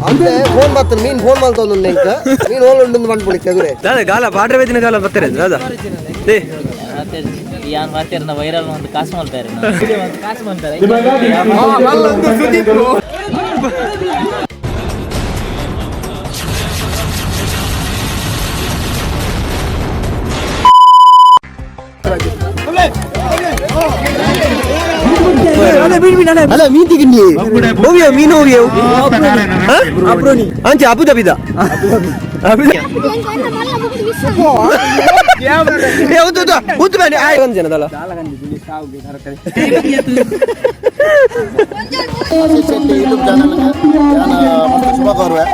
ಅಂದೆ ಫೋನ್ ಬರ್ತದೆ ಮೀನ್ ಫೋನ್ ಮಾಡ್ತೊಂದು ಎಂಕ ಮೀನ್ ಹೋಲ್ ಉಂಡು ಬಂದ್ಬಿಡಿ ತೆಗುರೆ. ದಾದ ಗಾಲ ಪಾಡ್ರೆ ಬೇದಿನ ಗಾಲ ಬರ್ತಾರೆ ದಾದ they. ಯಾನ್ ಮಾತಿರ್ನ ವೈರಲ್ ಒಂದು ಕಾಸು ಮಾಡ್ತಾರೆ, ಕಾಸು ಮಾಡ್ತಾರೆ. ಅಲ್ಲ ಮೀನ್ ತಿಂಡಿ ಹೋಗಿಯೋ ಮೀನು ಹೋಗಿಯೋ ಅಂಚೆ ಅಬುದಾಬಿದ. ಏ ಉದ್ದು ಉದ್ದು ಉದ್ದು ಬನ್ನಿ ಆಯ್ ಒಂದು ಜನದಲ್ಲ. ಶೆಟ್ಟಿ ಯೂಟ್ಯೂಬ್ ಚಾನಲ್ ಯಾನ ಮಸ್ತ್ ಶುಭ ಕೋರುವೆ.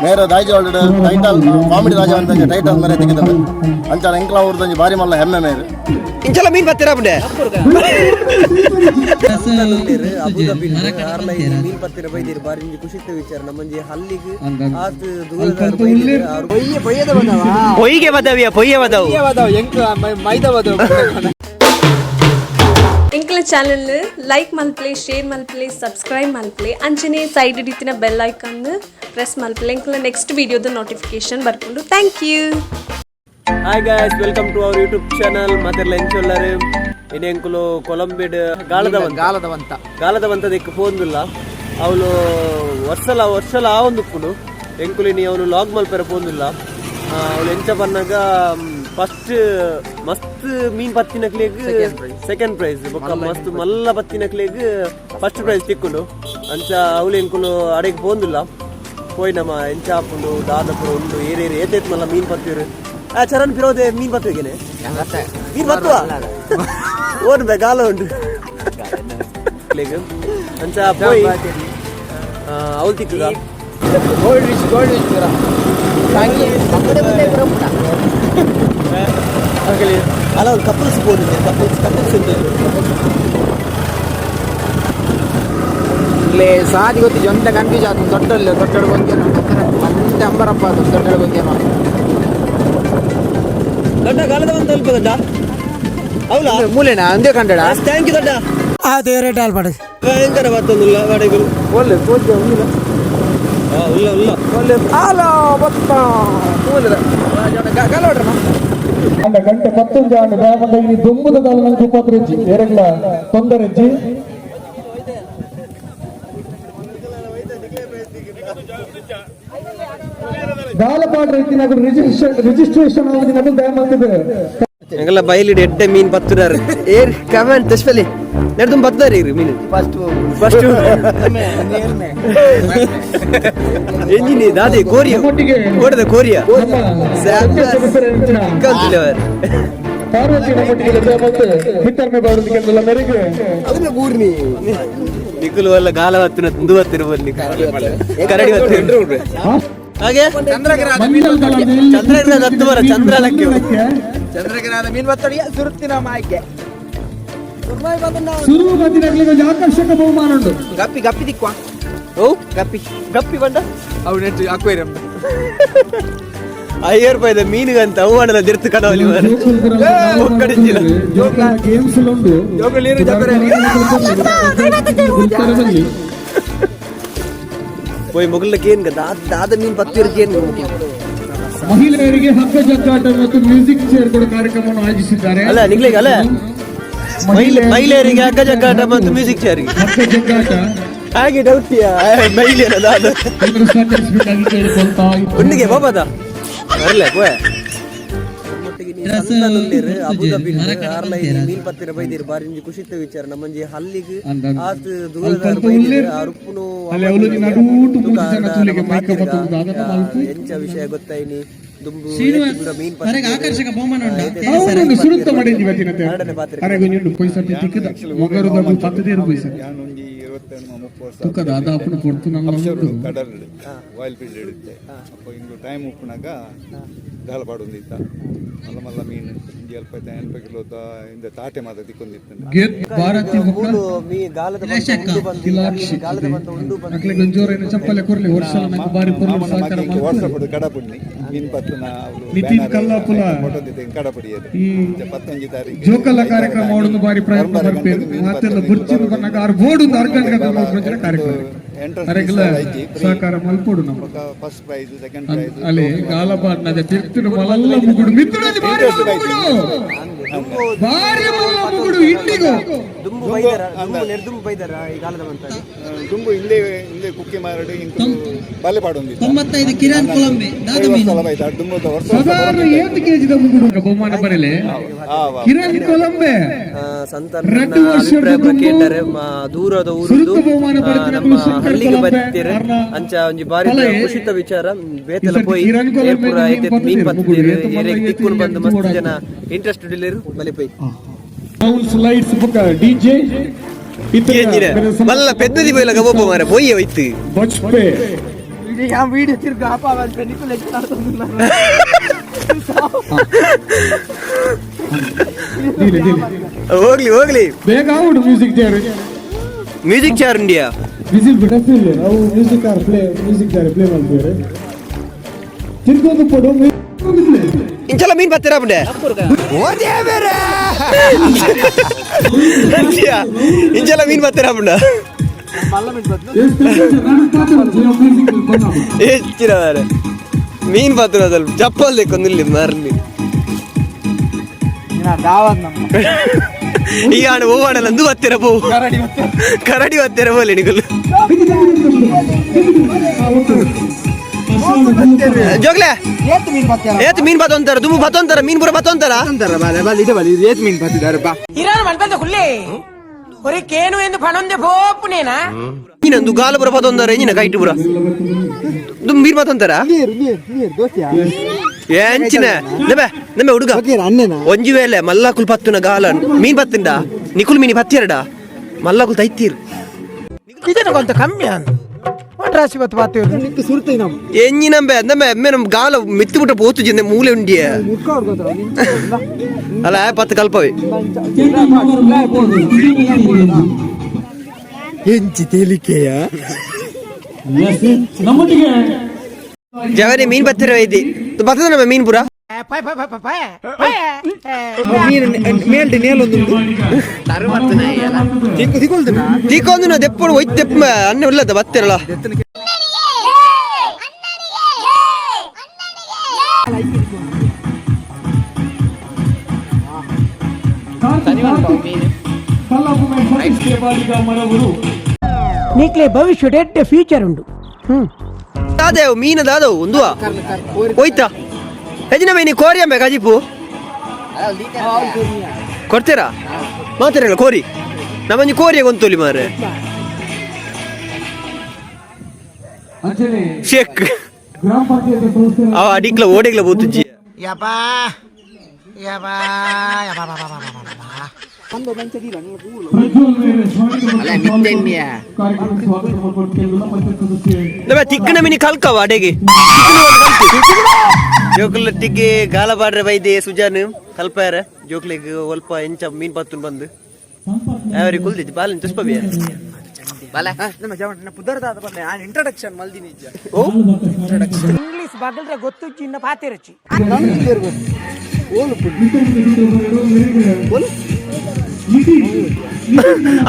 ಮೇರ ದಾಯ್ಜ ಒಳ್ಳೆ ಟೈಟಲ್ ಕಾಮಿಡಿ ರಾಜ ಅಂತ ಟೈಟಲ್ ಮೇರೆ ತೆಗೆದದ್ದು. ಅಂಚಾನ ಎಂಕ್ಲ ಊರ್ದಂಜಿ ಬಾರಿ ಮಲ್ಲ ಹೆಮ್ಮೆ ಮೇರು. ಇಂಚಲ ಮೀನ್ ಬತ್ತೀರಾ ಬುಂಡೆ. ಮೀನ್ ಪತ್ತಿರ ಬೈದಿರು ಬಾರಿ ಖುಷಿತ ವಿಚಾರ ನಮ್ಮಂಜಿ ಹಲ್ಲಿಗೆ ಆತ್. ಪೊಯ್ಗೆ ಬದವಿಯ ಪೊಯ್ಯೆ ಬದವು. ಎಂಕಲ ಚಾನಲ್ ಲೈಕ್ ಮಲ್ಪಲೆ, ಶೇರ್ ಮಲ್ಪಲೆ, ಸಬ್ಸ್ಕ್ರೈಬ್ ಮಲ್ಪಲೆ. ಅಂಚನೆ ಸೈಡ್ ಇಡಿತಿನ ಬೆಲ್ ಐಕನ್ ಪ್ರೆಸ್ ಮಲ್ಪಲೆ. ಎಂಕಲ ನೆಕ್ಸ್ಟ್ ವಿಡಿಯೋದ ನೋಟಿಫಿಕೇಶನ್ ಬರ್ಕೊಂಡು. Thank you. Hi guys, welcome to our YouTube channel. ಮಾತೆರ್ಲ ಎಂಚೊಲ್ಲರು? ಇನೆಂಕುಲು ಕೊಲಂಬಿಡ್ ಗಾಲದವಂತ. ಗಾಲದವಂತ. ಗಾಲದವಂತ ದಿಕ್ಕು ಪೋಂದುಲ್ಲ. ಅವಳು ವರ್ಷಲ ವರ್ಷಲ ಆ ಒಂದು ಉಪ್ಪುನು ಎಂಕುಲು ಇನಿ ಅವನು ಲಾಗ್ ಮಲ್ಪೆರ ಪೋಂದುಲ್ಲ. ಅವಳು ಎಂಚ ಬನ್ನಾಗ ಫಸ್ಟ್ ಮಸ್ತ್ ಮೀನ್ ಪತ್ತಿನಕ್ಲೆಗ್ ಸೆಕೆಂಡ್ ಪ್ರೈಸ್, ಬೊಕ್ಕ ಮಸ್ತ್ ಮಲ್ಲ ಪತ್ತಿನಕ್ಲೆಗ್ ಫಸ್ಟ್ ಪ್ರೈಸ್ ತಿಕ್ಕುಂಡು. ಅಂಚ ಅವಳು ಎಂಕುಲು ಅಡೆಗೆ ಪೋಂದುಲ್ಲ. ಪೋಯ್ ನಮ್ಮ ಎಂಚ ಆಪುಂಡು, ದಾದಪುರ ಉಂಡು, ಏರೇರು ಏತೇತ್ ಮಲ್ಲ ಮೀನ್ ಪತ್ತಿರು. ಆ ಚರಣ್ ಪಿರೋದೆ ಮೀನ್ ಪತ್ತುವೆಗೆನೆ ಮೀನ್ ಪತ್ತುವ ಓಡ್ ಬೇ ಗಾಲ ಉಂಡು ಅಂಚ ಪೋಯ್ ಅವಳು ತಿಕ್ಕುಗ. ಗೋಲ್ಡ್ ವಿಶ್, ಗೋಲ್ಡ್ ವಿಶ್ ಪೂರ. ಅಲ್ಲ ಒಂದು ಕಪಲ್ಸ್ ಪೋದಿದೆ, ಕಪಲ್ಸ್ ಕಪಲ್ಸ್ ಉಂಟು. ಇಲ್ಲಿ ಸಾದಿ ಗೊತ್ತಿಜಿ, ಒಂತೆ ಕನ್ಫ್ಯೂಸ್ ಆತು. ದೊಡ್ಡಲ್ಲಿ ದೊಡ್ಡ ಗೊಂತೇನೋ ಅಂತೆ ಅಂಬರಪ್ಪ ಅದು ದೊಡ್ಡ ಗೊಂತೇನೋ. ದೊಡ್ಡ ಗಾಲದ ಒಂದು ಅಲ್ಪ ದೊಡ್ಡ ಹೌದಾ? ಮೂಲೆನಾ ಅಂದೇ ಕಂಡಡ. Thank you ದೊಡ್ಡ. ಭಯಂಕರ ಬತ್ತೊಂದುಲ್ಲ ವಾಡೆಗಳು. ಒಳ್ಳೆ ಕೋಚ್ ಉಂದಿಲ್ಲ. ಉಲ್ಲ ಉಲ್ಲ. ಒಳ್ಳೆ ಆಲ ಬತ್ತ ಮೂಲೆದ ಗಲೋಡ್ರಮ್ಮ. ಅಂಡ ಗಂಟೆ ಪತ್ತೊಂದು ಆಂಡ ದಾಮಂದ ಈ ದುಂಬುದ ದಾಲ ನಂಗೆ ಉಪದ್ರೆಜ್ಜಿ ಏರೆಗ್ಲ ತೊಂದರೆಜ್ಜಿ. ದಾಲಪಾಡ್ ರೈತಿನಾಗ ರಿಜಿಸ್ಟ್ರೇಷನ್ ರಿಜಿಸ್ಟ್ರೇಷನ್ ಆಗುದು ನಮಗೆ ದಯಮಾಡ್ತಿದೆ. ಎಂಗಲ್ಲ ಬೈಲಿಡ್ ಎಡ್ಡೆ ಮೀನ್ ಪತ್ತುದಾರು ಏರ್ ಕಮೆಂಟ್ ತಸ್ಪಲಿ ನೆಡ್ದು ಬತ್ತದಾರೆ ಇರು ಮೀನು ಫಸ್ಟ್ ಫಸ್ಟ್ ಎಂಜಿನಿ ದಾದೆ ಕೋರಿಯ. ನಮ್ಮೊಟ್ಟಿಗೆ ಕೋಡದ ಕೋರಿಯ. ನಮ್ಮ ಸದಸ್ಯರ ಪಾರ್ವತಿ ನಮ್ಮೊಟ್ಟಿಗೆ ದಯಮಾಡ್ತು ವಿತರಣೆ ಮಾಡೋದಕ್ಕೆಲ್ಲ ಮೇರೆಗೆ. ಅದನ್ನ ಬೂರ್ನಿ. ನಿಕುಲು ಅಲ್ಲ ಗಾಲ ಹತ್ತಿನ ತುಂದು ಹತ್ತಿರ ಕರಡಿ ಹತ್ತಿರ ಹಾಗೆ. ಮಂಜಲ್ ದಳದ ಇಲ್ಲಿ ಚಂದ್ರಗ್ರಹ ಹತ್ತು ಬರ ಚಂದ್ರಲಕ್ಕೆ. ಚಂದ್ರಗಿರಾದ ಮೀನ್ ಬತ್ತಡಿಯ ಸುರುತ್ತಿನ ಮಾಯ್ಕೆ. ಸುರು ಬತ್ತಿನಗ್ಲಿಗೆ ಒಂದು ಆಕರ್ಷಕ ಬಹುಮಾನ ಉಂಟು. Guppy guppy ದಿಕ್ವಾ. ಓ. ಗಪ್ಪಿ. ಗಪ್ಪಿ ಬಂಡ. ಅವು ನೆಟ್ಟು ಅಕ್ವೇರಿಯಂ. ಐವತ್ತು ರೂಪಾಯಿದ ಮೀನುಗಂತ ಅವು ಹಣದ ದಿರ್ತು ಕಡವಲಿ ಒಕ್ಕಡಿಸಿಲ್ಲ. ಗೇಮ್ಸ್ ಉಂಟು. ಜೋಗುಲ್ ನೀರು ಜಬ್ಬರೆ. ಬನ್ನಿ. ಪೋಯ್ ಮೊಗಲಕ್ಕೆ ಏನ್ ದಾದ ದಾದ ಮೀನ್ ಪತ್ತಿರ್ಕೆ ಏನು? ಮಹಿಳೆಯರಿಗೆ ಹಗ್ಗ ಜಗ್ಗಾಟ ಮತ್ತು ಮ್ಯೂಸಿಕ್ ಚೇರ್ ಕೂಡ ಕಾರ್ಯಕ್ರಮವನ್ನು ಆಯೋಜಿಸಿದ್ದಾರೆ. ಅಲ್ಲ ನಿಗ್ಲಿಗೆ ಅಲ್ಲ ಮಹಿಳೆಯರಿಗೆ ಹಗ್ಗ ಜಗ್ಗಾಟ ಮತ್ತು ಮ್ಯೂಸಿಕ್ ಚೇರ್ಗೆ. ಹಗ್ಗ ಜಗ್ಗಾಟ. ಹಾಗೆ ಡೌಟಿಯ ಮಹಿಳೆಯರ ದಾದ. ಎಲ್ಲರೂ ಸಹಕರಿಸಬೇಕಾಗಿ ಕೇಳಿಕೊಳ್ತಾ ಇದ್ದೇನೆ. ಒಟ್ಟಿಗೆ ಬಾಬಾದ ಬರ್ಲೆ ಪೋಯ್. ಮೀನ್ ಪತ್ತಿರ ಬೈದಿರು ಬಾರಿ ಖುಷಿತ ವಿಚಾರ ನಮ್ಮಂಜಿ ಹಲ್ಲಿಗೆ ಆತ್ ದೂರದ ಅಲ್ಪ ಉಲ್ಲೇರ್. ಅಲ್ಲಿ ಅವಳು ನಡೂಟು ಮೂರು ಜನ ತುಲಿಗೆ ಮೈಕ ಬತ್ತೊಂದು ದಾದನ ಮಲ್ಪು. ಎಂಚ ವಿಷಯ ಗೊತ್ತಾಯ್ನಿ ದುಂಬು ಮೀನ್ ಆಕರ್ಷಕ ಬಹುಮಾನ ಉಂಟು. ಅವನೊಂದು ಸುರುತ್ತ ಮಾಡಿದ್ವಿ ಇವತ್ತಿನತೆ. ಎರಡನೇ ಪಾತ್ರೆ. ಅರೆಗೊಂಜುಂಡು ಪೊಯ್ಸತಿ ತಿಕ್ಕದ ಮೊಗರುದ ಪತ್ತದೇರು ಪೊಯ್ಸತಿ ತುಕ್ಕದ ಅದ ಅಪ್ಪನ ಪೊರ್ತು ನನ್ನ ಉಂಟು. ಕಡಲ್ ಆಯಿಲ್ ಫೀಲ್ಡ್ ಇಡುತ್ತೆ ಅಪ್ಪ ಇಂದು ಟೈಮ್ ಉಪ್ಪುನಾಗ ಗಾಲ ಪಾಡೊಂದಿತ್ತ ಮಲ್ಲ ಮಲ್ಲ ಮೀನು ಇಂಜಿ ಅಲ್ಪ ಎನ್ಪ ಕಿಲೋದ ಇಂದ ತಾಟೆ ಮಾತ ತಿಕ್ಕೊಂದಿತ್ತು. ಗೇತ್ ಭಾರತಿ ಬೊಕ್ಕ ಮೀ ಗಾಲದ ಬಂತ ಉಂಡು ಬಂದು ಕಿಲಾಕ್ಷಿ ಗಾಲದ ಬಂತ ಉಂಡು ಬಂದು. ಅಕ್ಲೆಗ್ ಒಂಜೋರೈನ ಚಪ್ಪಲೆ ಕೊರ್ಲಿ. ವರ್ಷಲ ನಂಗೆ ಬಾರಿ ಪೊರ್ಲು ಸಹಕಾರ ಮಲ್ಪುವೆರ್. ವಾಟ್ಸಪ್ ಕಡಪುಡ್ನಿ ಮೀನ್ ಪತ್ತುನ ಅವ್ಲು ನಿತಿನ್ banner ಕಲ್ಲಾಪುಲ ಫೋಟೋ ದಿತ್ತೆ ಕಡಪುಡಿಯದು ಈ 19 ತಾರೀಕು ಜೋಕಲ್ಲ ಕಾರ್ಯಕ್ರಮ ಮಾಡೋದು ಬಾರಿ ಪ್ರಯತ್ನ ಬರ್ಪೇರು. ಮಾತೆಲ್ಲ ಬುರ್ಚಿನ ಬನ್ನಾಗ ಆರು ಬೋರ್ಡ್ ಒಂದು ಅರ್ಗಂಟೆ ಕಾರ್ಯಕ್ರಮ. Entrance ಅರೆಗ್ಲ ಸಹಕಾರ ಮಲ್ಪೊಡು ನಮ್ಮ ಬೊಕ first prize second prize ಅಲ್ಲಿ ಗಾಲಪಾಟ್ನದ ತಿರ್ತುಡು ಮಲಲ್ಲ ಮುಗುಡು ಮಿತ್ತುಡೊಂಜಿ ಬಾರಿ ಮಲ್ಲ ಮುಗುಡು ಬಾರಿ ಮಲ್ಲ ಮುಗುಡು ಇಂಡಿಗೋ ದುಂಬು ಬೈದಾರ ದುಂಬು ನೆರ್ದುಂಬು ಬೈದಾರ ಈ ಕಾಲದ ಮಂತಾಡಿ ದುಂಬು ಹಿಂದೆ ಹಿಂದೆ ಕುಕ್ಕಿ ಮಾರಡು ಇಂಕು ಬಾಲೆ ಪಾಡೊಂದಿತ್ತು 95 ಕಿರಣ್ ಕೊಲಂಬೆ ದಾದ ಮೀನು ದುಂಬು ವರ್ಷ ಸಾಧಾರಣ ಏತ್ ಕೆಜಿದ ಮುಗುಡು ಬಹುಮಾನ ಬರಲೆ ಕಿರಣ್ ಕೊಲಂಬೆ ಸಂತಾನ ರಡ್ಡು ವರ್ಷದ ಅಭಿಪ್ರಾಯ ದುಂಬು ಕೇಂಡರೆ ದೂರದ ಊರುದು ಸುರುತ ಬಹುಮಾನ ಪಡೆದಿನ ನಮ್ಮ ಶಂಕರ್ ಹಳ್ಳಿಗೆ ಕೊಲಂಬೆ ಬರ್ತೀರ ಅರ್ನ ಅಂಚ ಒಂಜಿ ಬಾರಿ ತಲೆ. ಖುಷಿತ ವಿಚಾರ ಬೇತೆಲ ಈ ಸರ್ತಿ ಪೋಯಿ ಕಿರಣ್ ಕೊಲಂಬೆ ಏರ್ಪುರ ಮೀನ್ ಐತೆ ಮೀನ್ ಪತ್ತುದೆರ್, ಮುಗುಡು ಪತ್ತುದೆರ್ ಏತ್ ಮಲ್ಲ ಏರೆಗ್ ಏತ್ ತಿಕ್ಕುನು ಬಂದು ಮಸ್ತ್ ಓಡಾಡ್ತು. ಜನ ಇಂಟ್ರೆಸ್ಟ್ ಉಡಿಲೇರು ಬಲೆ ಪೋಯಿ ಸೌಂಡ್ಸ್ ಲೈಟ್ಸ್ ಬೊಕ ಡಿಜೆ ಮಲ್ಲ ಪೆದ್ದದಿ ಪೋಯಿಲ ಗಬೋಪ ಮಾರೆ ಪೋಯಿ ಹೋಯ್ತು ಬಚ್ಪೆ ವಿಡಿಯೋ ತಿರ್ಗ ಆಪ ನಿಕ್ಕುಲು ಹೆಚ್ಚು ದೀಲೆ ದೀಲೆ ಹೋಗ್ಲಿ ಹೋಗ್ಲಿ ಬೇಗ ಆವಡು music chair music chair India whistle ಬಿಡಪಿಲ್ಲ ಅವು music are play music ದಾರೆ ಪ್ಲೇ ಮಾಡ್ತಾರೆ ತಿರ್ಗೊಂದು ಪಡು ಇಂಚಲ ಮೀನ್ ಬತ್ತೀರಾ ಬಿಡೆ ಇಂಚಲ ಮೀನ್ ಬತ್ತೀರಾ ಬಿಡ ಹೆಚ್ಚಿನ ಮಾರೆ ಮೀನ್ ಪಾತ್ರ ಅದಲ್ಲ ಚಪ್ಪಲ್ ಕೊಂದಿಲ್ಲ ಮಾರ್ಲಿ ಈಗ ಆಣ ಹೂವಾಣಲ್ಲ ಅಂದು ಬತ್ತೀರ ಪೋ ಕರಡಿ ಬತ್ತೀರ ಬೋಲಿ ನಿಗುಲು ಜೋಗ್ಲೆ ಏತ್ ಮೀನ್ ಬತ್ತೊಂತಾರ ದುಮ್ಮು ಬತ್ತೊಂತಾರ ಮೀನ್ ಪೂರ ಬತ್ತೊಂತಾರ ಇರಾನ್ ಮಲ್ಪಂದ ಕುಲ್ಲೆ ಒರೆ ಕೇನು ಎಂದು ಫಣೊಂದೆ ಪೋಪು ನೇನಾ ನೀನಂದು ಗಾಲ ಪೂರ ಬತ್ತೊಂತಾರ ಎಂಜಿನ ಕೈಟು ಪೂರ ದುಮ್ಮು ಮೀನ್ ಬತ್ತೊಂತಾರ ಎಂಚಿನ ನಬೆ ನಮ್ಮೆ ಹುಡುಗ ಒಂಜಿ ವೇಳೆ ಮಲ್ಲಾಕುಲ್ ಪತ್ತುನ ಗಾಲ ಮೀನ್ ಪತ್ತುಂಡ ನಿಕುಲ್ ಮೀನಿ ಪತ್ತಿರಡ ಮಲ್ಲಾಕುಲ್ ತೈತೀರ್ ಇದನ್ನ ಕಮ್ಮಿ ಅಂದು ರಾಶಿ ಬತ್ತು ಬಾತು ಎಂಜಿ ನಂಬೆ ನಂಬೆ ಎಮ್ಮೆ ನಮ್ ಗಾಲ ಮಿತ್ತು ಬಿಟ್ಟ ಪೋತು ಜಿಂದೆ ಮೂಲೆ ಉಂಡಿಯ ಅಲ್ಲ ಪತ್ತು ಕಲ್ಪವೆ ಎಂಚಿ ತೇಲಿಕೆಯ ನಮ್ಮೊಟ್ಟಿಗೆ ಜವರಿ ಮೀನ್ ಬತ್ತಿರ ಐತಿ ಬರ್ತದ ನಮ್ಮ ಮೀನ್ ಪುರ ತಿಕ್ಕೊಂದು ನಾ ದೆಪ್ಪಡು ಒಯ್ತು ದೆಪ್ಪ ಅನ್ನ ಉಲ್ಲದ ಬತ್ತಿರಲ್ಲ ನೀಕ್ಲೆ ಭವಿಷ್ಯ ಎಡ್ಡೆ ಫ್ಯೂಚರ್ ಉಂಡು ದಾದೇವು ಮೀನ ದಾದವು ಒಂದುವ ಹೋಯ್ತಾ ಹೆಜಿನ ಮೀನಿ ಕೋರಿ ಅಂಬೆ ಕಜಿಪು ಕೊಡ್ತೀರಾ ಮಾತಾಡಲ್ಲ ಕೋರಿ ನಮ್ಮಂಜಿ ಕೋರಿಯ ಗೊಂತೋಲಿ ಮಾರೆ ಅಂಚನೆ ಶೇಕ್ ಗ್ರಾಮ ಪಂಚಾಯತ್ ಸಂಸ್ಥೆ ಅವ ಅಡಿಕ್ಲ ಓಡಿಗ್ಲ ಬೋತುಜ್ಜಿ ಯಬಾ ಯಬಾ ಯಬಾ ಪ್ರಜ್ವಲ್ ಮೇರೆ ಸ್ವಾಗತ ಕಾರ್ಯಕ್ರಮಕ್ಕೆ ಸ್ವಾಗತ ಮಾಡಿಕೊಳ್ಳುತ್ತಿರುವ ಪಂಚಾಯತ್ ಸದಸ್ಯೆ ನಮ್ಮ ತಿಕ್ಕನ ಮಿನಿ ಕಲ್ಕವ ಅಡೆಗೆ ಜೋಕುಲ ಟಿಗ್ಗೆ ಗಾಲ ಬಾಡ್ರೆ ಬೈದೆ ಸುಜಾನ್ ಕಲ್ಪಾರ ಜೋಕ್ಲಿಗ್ ಒಲ್ಪ ಎಂಚ ಮೀನ್ ಪತ್ತುನ್ ಬಂದು ಅವರಿಗೆ ಕುಲ್ದಿದ್ದು ಬಾಲಿನ ತುಷ್ಪ ಬಿಯ ಇಂಟ್ರಡಕ್ಷನ್ ಮಲ್ದಿನಿ ಇಂಗ್ಲಿಷ್ ಬಗಲ್ರೆ ಗೊತ್ತು ಚಿನ್ನ ಪಾತಿರಚಿ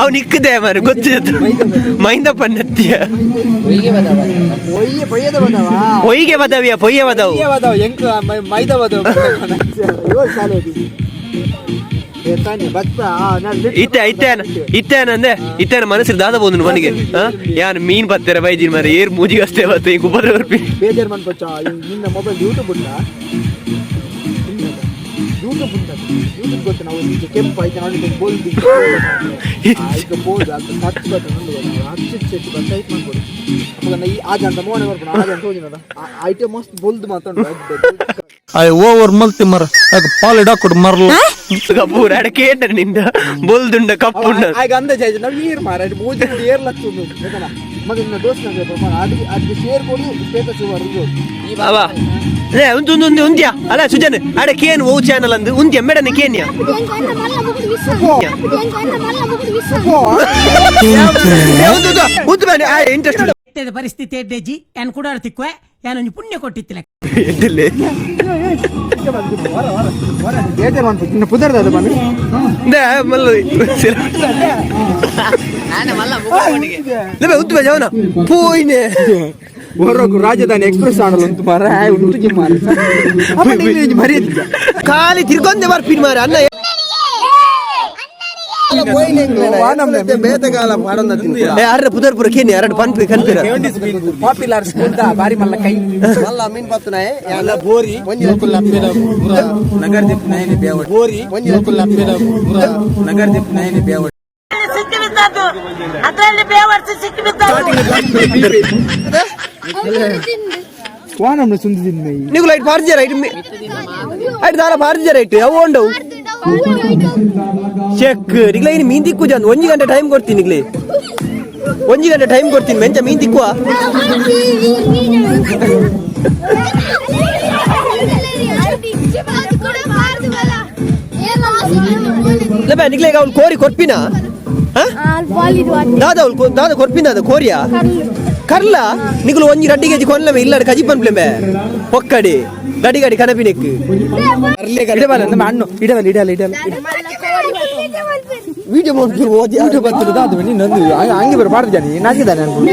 ಅವ್ ನಿಕ್ಕದೆ ಮಾರೆ ಗೊತ್ತಿತ್ತು ಮೈಂದ ಪನ್ನತ್ತಿಯ ಪೊಯ್ಯೆ ಪೊಯ್ಯದ ಬದವಾ ಪೊಯ್ಗೆ ಬದವಿಯ ಪೊಯ್ಯ ಬದವು ಬದವ ಎಂಕ್ ಮೈದ ಬದವ ಏಳು ಶಾಲೆ ಇತ್ತೆ ಇತ್ತೇನ ಇತ್ತೇನಂದೆ ಇತ್ತೇನ ಮನಸ್ಸಿಗೆ ದಾದ ಬೋಂದು ಮನಿಗೆ ಯಾನ್ ಮೀನ್ ಪತ್ತೆರ ಬೈದಿನ ಮಾರೆ ಏರ್ ಮೂಜಿಗೆ ಅಷ್ಟೇ ಬತ್ತು ಈಗ ಉಪದ್ರ ಬರ್ಪಿ ಬೇಜಾರ್ ಮನ್ಪಚ್ಚ ನಿನ್ನ ಮೊಬೈಲ್ ಯೂಟ್ಯೂಬ್ ಉಂಟಾ ಯೂಟ್ಯೂಬ್ ಉಂಟು ಯೂಟ್ಯೂಬ್ ಗೊತ್ತು ನಾವು ಈಗ ಕೆಂಪು ಆಯ್ತು ನೋಡಿ ಬೋಲ್ದು ಈಗ ಬೋದು ಅದು ಟಚ್ ಬರ್ತದೆ ನಂದು ಗೊತ್ತು ಹಚ್ಚಿ ಹೆಚ್ಚು ಬರ್ತದೆ ಟೈಪ್ ಮಾಡ್ಬೋದು ಅವಾಗ ಈ ಆಜ ಅಂತ ಮೋನೆ ಬರ್ಬೋದು ಆಜ ಅಂತ ಹೋಗಿನದ ಐಟಮ್ ಮಸ್ತ್ ಬೋಲ್ದು ಮಾತಾಡು ಓವರ್ ಮಲ್ತಿ ಮರ ಪಾಲ್ ಇಡಾಕೊಡು ಮರ್ಲ ಕಪೂರ್ ಅಡ ಕೇಂದ್ರ ನಿಂದ ಬೊಲ್ದುಂಡ ಕಪ್ಪುಂಡ ಆಗ ಅಂದಾಜು ಆಯ್ತು ನಾವು ಏರ್ ಮಾರ ಮೂಜಿ ಏರ್ ಲಕ್ಷ ಉಂಟು ಗೊತ್ತಲ್ಲ ಮಗ ನಿನ್ನ ದೋಸ್ತ ಅದು ಅದಕ್ಕೆ ಶೇರ್ ಕೊಡು ಸ್ಟೇಟಸ್ ಬರೋದು ಅವ ಲೇ ಉಂದು ಉಂದು ಉಂದು ಉಂದ್ಯಾ ಅಲ್ಲ ಸುಜನ್ ಅಡ ಕೇನ್ ಓ ಚಾನಲ್ ಅಂದು ಉಂದ್ಯಾ ಮೇಡನ್ ಕೇನ್ಯಾ ಉಂದು ಉಂದು ಉಂದು ಬನ್ನಿ ಆ ಇಂಟ್ರೆಸ್ಟ್ ಪರಿಸ್ಥಿತಿ ಎಡ್ಡೆಜಿ ಯಾನ್ ಕುಡಾರ್ ತಿಕ್ಕುವೆ ಯಾನೊಂಜಿ ಪುಣ್ಯ ಕೊಟ್ಟಿತ್ತಿಲ್ಲ ಎಡ್ಡಿಲ್ಲೆ ಪುದರ್ದ ಬನ್ನಿ ಮಲ್ಲ ಉತ್ತು ಜವನ ಪೋಯ್ನೆ ಹೊರಗು ರಾಜಧಾನಿ ಎಕ್ಸ್ಪ್ರೆಸ್ ಆಡಲು ಉಂಟು ಮಾರ ಉಂಟು ಮಾರ ಮರ್ಯಾದೆ ಖಾಲಿ ತಿರ್ಗೊಂದೆ ಬರ್ಪಿನ್ ಮಾರ ಅನ್ನ. ಏ ಅರ್ರ ಪುದರ್ ಪುರ ಕೇನಿ ಅರಡು ಪನ್ಪಿ ಕನ್ಪಿರ. ಪಾಪ್ಯುಲರ್ ಸ್ಕೂಲ್ ಬಾರಿ ಮಲ್ಲ ಕೈ. ಮಲ್ಲ ಮೀನ್ ಪತ್ತುನಾಯೆ ಯಾನ ಬೋರಿ ನಗರ ಬೋರಿ ನಗರ. ಸಿಕ್ಕಿ ಬಿದ್ದದ್ದು ಅದರಲ್ಲಿ ಬೇವರ್ಸಿ ಸಿಕ್ಕಿ ಬಿದ್ದದ್ದು. ವಾನಮ್ನ ಸುಂದಿದ್ದೀನಿ. ನೀವು ಲೈಟ್ ಪಾರ್ಜಿ ರೈಟ್ ಐಟ್ ದಾಲ ಪಾರ್ಜಿ ರೈಟ್ ಅವು ಉಂಡವು ಚೆಕ್ ನಿಗ್ಲೆ. ಇನ್ನು ಮೀನ್ ತಿಕ್ಕು ಜನ್ ಒಂಜಿ ಗಂಟೆ ಟೈಮ್ ಕೊಡ್ತೀನಿ ನಿಗ್ಲೆ. ಒಂಜಿ ಗಂಟೆ ಟೈಮ್ ಕೊಡ್ತೀನಿ ಮೆಂಚ ಮೀನ್ ತಿಕ್ಕುವ. ಲಬ ನಿಗ್ಲೆ ಅವ್ನು ಕೋರಿ ಕೊರ್ಪಿನ. ದಾದ ಅವ್ಳು ದಾದ ಕೊರ್ಪಿನ ಅದ ಕೋರಿಯಾ ಕರ್ಲ ನಿಗುಲು ಒಂಜಿ ರಡ್ಡಿ ಕೆಜಿ ಕೊಲ್ಲಮೆ ಇಲ್ಲ ಕಜಿ ಪನ್ಪ್ಲೆಮೆ ಹೊಕ್ಕಡಿ ಗಡಿ ಗಡಿ ಕನಪಿನೆಕ್. ಇಡಬಲ್ಲ ನಮ್ಮ ಅಣ್ಣು ಇಡವಲ್ಲ ಇಡಲ್ಲ ಇಡಲ್ಲ. ವಿಡಿಯೋ ಮಾಡ್ತೀವಿ ಓದಿ. ಯೂಟ್ಯೂಬ್ ಹತ್ತಿರದ ಅದು ನೀನು ಹಂಗೆ ಬರೋ ಬಾರ್ದು ಜಾನಿ ನಾಚಿದಾನೆ ಅನ್ಕೊಂಡು.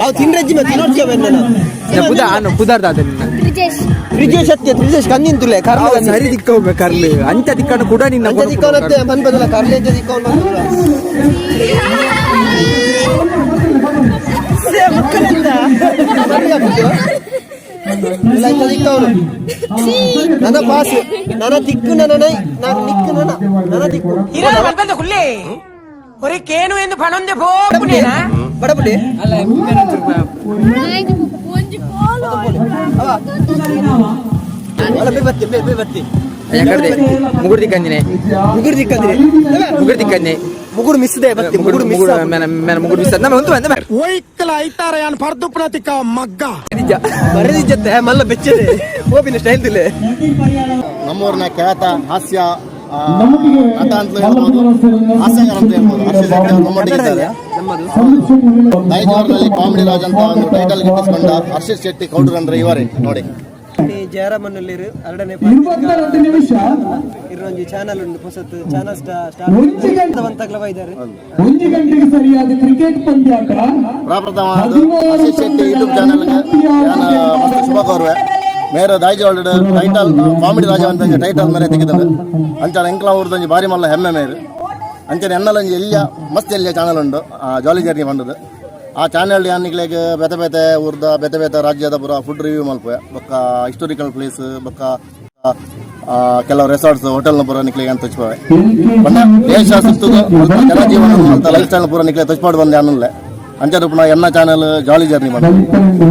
ಅವು ತಿನ್ರಜ್ಜಿ ಮತ್ತೆ ತಿನ್ನೋಡ್ಚೆ ನನ್ನ. ಪುದ ಅನ್ನು ಪುದಾರ್ದ ಅದ ನಿನ್ನ. ತ್ರಿಜೇಶ್ ಸತ್ಯ ತ್ರಿಜೇಶ್ ಕಣ್ಣಿಂತುಲೆ ಕರ್ಲ. ಸರಿ ದಿಕ್ಕ ಹೋಗ್ಬೇಕು ಕರ್ಲಿ ಅಂಚ ದಿಕ್ಕನ್ನು ಕೂಡ ನಿನ್ನ. ಅಂಚ ದಿಕ್ಕವನತ್ತೆ ಪನ್ಪದಲ್ಲ ಕರ್ಲೆ ಅಂಚ ದಿಕ್ಕವನ್ ಬಂದಲ್ಲ ಮಕ್ಕಳೆಂತ ದಿಕ್ಕವನು ನನ್ನ ಪಾಸ್ ನನ್ನ ದಿಕ್ಕು ನನ್ನ ನಾನು ನಿಕ್ಕು ನನ್ನ ನನ್ನ ದಿಕ್ಕು. ಇರೋದು ಮಲ್ಪಂದ ಹುಲ್ಲೆ ಒರೆ ಕೇನು ಎಂದು ಪಣೊಂದೆ ಪೋಪುನೇನಾ. ಬಡಪುಡಿ ಅಲ್ಲ ಬೇ ಬತ್ತಿ ಬೇ ಬೇ ಬತ್ತಿ. ಮುಗುರು ದಿಕ್ಕಂದಿನಿ. ಮುಗುರು ದಿಕ್ಕಂದಿನಿ. ಮುಗುರು ದಿಕ್ಕಂದಿ. ಮುಗುರು ಮಿಸ್ they ಬತ್ತಿ ಮುಗುರು ಮಿಸ್. ಮುಗುರು ಮೇನ ಮೇನ ಮುಗುರು ಮಿಸ್ ನಮ್ಮ ಒಂದು ಬಂದ. ಬರೆದಿಜ್ಜತ್ತೆ ಮಲ್ಲ ಬೆಚ್ಚದೆ ಹೋಪಿನ ಸ್ಟೈಲ್ ದಿಲೆ. ನಮ್ಮೂರಿನ ಖ್ಯಾತ ಹಾಸ್ಯ ನಟ ಅಂತ ಹೇಳ್ಬೋದು, ಹಾಸ್ಯಗಾರ ಅಂತ ಹೇಳ್ಬೋದು, ಹರ್ಷ ಶೆಟ್ಟಿ ಅವರು ನಮ್ಮೊಟ್ಟಿಗಿದ್ದಾರೆ. ನೈಜೂರಿನಲ್ಲಿ ಕಾಮಿಡಿ ರಾಜ್ ಅಂತ ಒಂದು ಟೈಟಲ್ ಗಿಟ್ಟಿಸಿಕೊಂಡ ಹರ್ಷಿತ್ ಶೆಟ್ಟಿ ಕೌಡರ್ ಅಂದ್ರೆ ಇವರೇ ನೋಡಿ. ಜಯರಾಮನಲ್ಲಿ ಎರಡನೇ 22 ನಿಮಿಷ. ಇರೊಂಜಿ ಚಾನಲ್ ಉಂಟು ಹೊಸತು ಚಾನಲ್ ಒಂಜಿ ಗಂಟೆ ಸ್ಟಾರ್ ಇದ್ದಾರೆ. 1 ಗಂಟೆಗೆ ಸರಿಯಾದ ಕ್ರಿಕೆಟ್ ಪಂದ್ಯಾಟ. ಪ್ರಪ್ರಥಮ ಹರ್ಷಿತ್ ಶೆಟ್ಟಿ ಯೂಟ್ಯೂಬ್ ಚಾನಲ್ಗೆ ಯಾನ ಮಸ್ತ್ ಶುಭ ಕೋರುವೆ. ಮೇರೆ ದಾಯ್ಜಿ ಟೈಟಲ್ ಕಾಮಿಡಿ ರಾಜ ಅಂತ ಟೈಟಲ್ ಮೇರೆ ತೆಗೆದದ್ದು ಅಂಚಾನ ಎಂಕ್ಲ ಊರ್ದೊಂಜಿ ಬಾರಿ ಮಲ್ಲ ಹೆಮ್ಮೆ ಮೇರು. ಅಂಚನೆ ಎನ್ನಲೊಂಜಿ ಎಲ್ಲಿಯ ಮಸ್ತ್ ಎಲ್ಲಿಯ ಚಾನಲ್ ಉಂಡು ಜಾಲಿ ಜರ್ನಿ ಬಂದದ್ದು. ಆ ಚಾನಲ್ ಯಾನಿಗ್ಲೆಗ್ ಬೇತೆ ಬೇತೆ ಊರ್ದ ಬೇತೆ ಬೇತೆ ರಾಜ್ಯದ ಪೂರ ಫುಡ್ ರಿವ್ಯೂ ಮಲ್ಪುವೆ, ಬೊಕ್ಕ ಹಿಸ್ಟೋರಿಕಲ್ ಪ್ಲೇಸ್, ಬೊಕ್ಕ ಕೆಲವು ರೆಸಾರ್ಟ್ಸ್ ಹೋಟೆಲ್ನ ಪೂರ ನಿಕ್ಲೆಗ್ ಅಂತ ತೋಚ್ಪವೆ. ಪಂಡ ದೇಶ ಸುತ್ತುದು ಅಲ್ಪ ಜನಜೀವನ ಅಲ್ಪ ಲೈಫ್ ಸ್ಟೈಲ್ ಪೂರ ನಿಕ್ಲೆ ತೋಚ್ಪಾಡು ಬಂದೆ ಅನ್ನಲ್ಲ. ಅಂಚ ರೂಪಣ ಎನ್ನ channel ಜಾಲಿ ಜರ್ನಿ ಬಂದು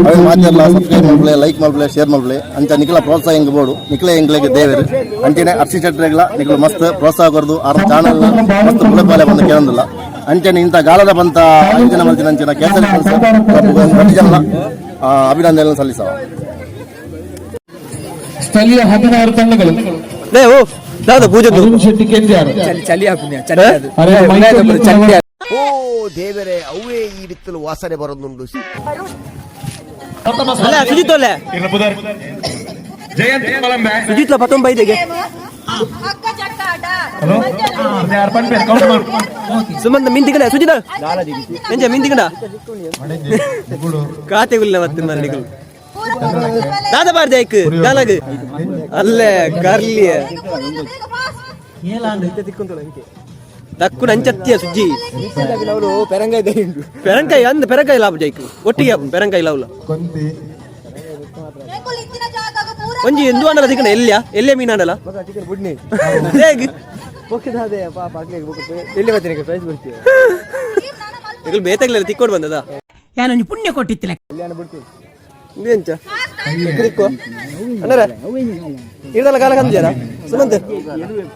ಅವೆ ಮಾತೆಲ್ಲ ಸಬ್ಸ್ಕ್ರೈಬ್ ಮಲ್ಪಲೆ, ಲೈಕ್ ಮಲ್ಪಲೆ, ಶೇರ್ ಮಲ್ಪಲೆ. ಅಂಚ ನಿಖಲ ಪ್ರೋತ್ಸಾಹ ಎಂಗ್ ಬೋಡು, ನಿಖಲೆ ಎಂಗ್ಲೆಗ್ ದೇವೇರು. ಅಂಚನೆ ಅರ್ಶಿ ಶೆಟ್ಟರೆಗ್ಲ ನಿಖಲು ಮಸ್ತ್ ಪ್ರೋತ್ಸಾಹ ಕೊರ್ದು ಆರ್ ಚಾನಲ್ ಮಸ್ತ್ ಬುಲೆಪಾಲೆ ಬಂದು ಕೇಳಂದಿಲ್ಲ. ಅಂಚನೆ ಇಂಥ ಗಾಳದ ಬಂತ ಆಯೋಜನೆ ಮಲ್ತಿನ ಅಂಚಿನ ಕೇಸರಿ ಪ್ರತಿ ಜನ ಅಭಿನಂದನೆ ಸಲ್ಲಿಸವ. ಸ್ಥಳೀಯ 16 ತಂಡಗಳು. ಲೇ ಓ ದಾದ ಪೂಜೆ. ಅರುಣ್ ಶೆಟ್ಟಿ ಕೆಂಜಾರು. ಚಳಿ ಚಳಿ ಹಾಕುನ್ಯ ಚಳಿ ಅದು. ಅರೆ ಮೈಸೂರು. ಚಳಿ. ಓ ದೇವರೇ, ಅವೇ ಈ ಬಿತ್ತಲು ವಾಸನೆ ಬರೋದುಂಡು. ಅಲ್ಲ ಸುಜಿತ್ ಒಲ್ಲೆ ಸುಜಿತ್ಲ ಪತ್ತೊಂಬ ಐದೆಗೆ ಸುಮಂತ ಮೀನ್ ತಿಕ್ಕಡ ಸುಜಿತ ಎಂಚ ಮೀನ್ ತಿಕ್ಕಡ ಕಾತೆ ಗುಲ್ಲ ಮತ್ತೆ ಮರಣಿಗಳು ದಾದ ಬಾರ್ದೆ ಐಕ್ ದಾಲಾಗ ಅಲ್ಲೇ ಕರ್ಲಿ ತಕ್ಕು ನಂಚತ್ತಿಯ ಸುಜ್ಜಿ. ಪೆರಂಗಾಯಿ. ಪೆರಂಕಾಯಿ ಅಂದ ಪೆರಂಕಾಯಿ ಲಾಭ ಜೈಕ್ ಒಟ್ಟಿಗೆ ಆಪುಂಡು ಪೆರಂಕಾಯಿ ಲಾವ್ಲ. ಒಂಜಿ ಎಂದು ಅಂಡಲ ತಿಕ್ಕಣ ಎಲ್ಲಿಯ ಎಲ್ಲಿಯ ಮೀನು ಅಂಡಲ ಹೇಗೆ? ಎಲ್ಲಿ ಬರ್ತೀನಿ ಪ್ರೈಸ್ ಬರ್ತೀವಿ. ಈಗ ಬೇತಗ್ಲೆಲ್ಲ ತಿಕ್ಕೋಡು ಬಂದದ. ಯಾನೊಂಜಿ ಪುಣ್ಯ ಕೊಟ್ಟಿತ್ತಿಲ್ಲ. ಎಂಚ ತಿಕ್ಕು ಅಣ್ಣರ ಇದಲ್ಲ ಗಾಲ ಕಂಜನ ಸುಮಂತ್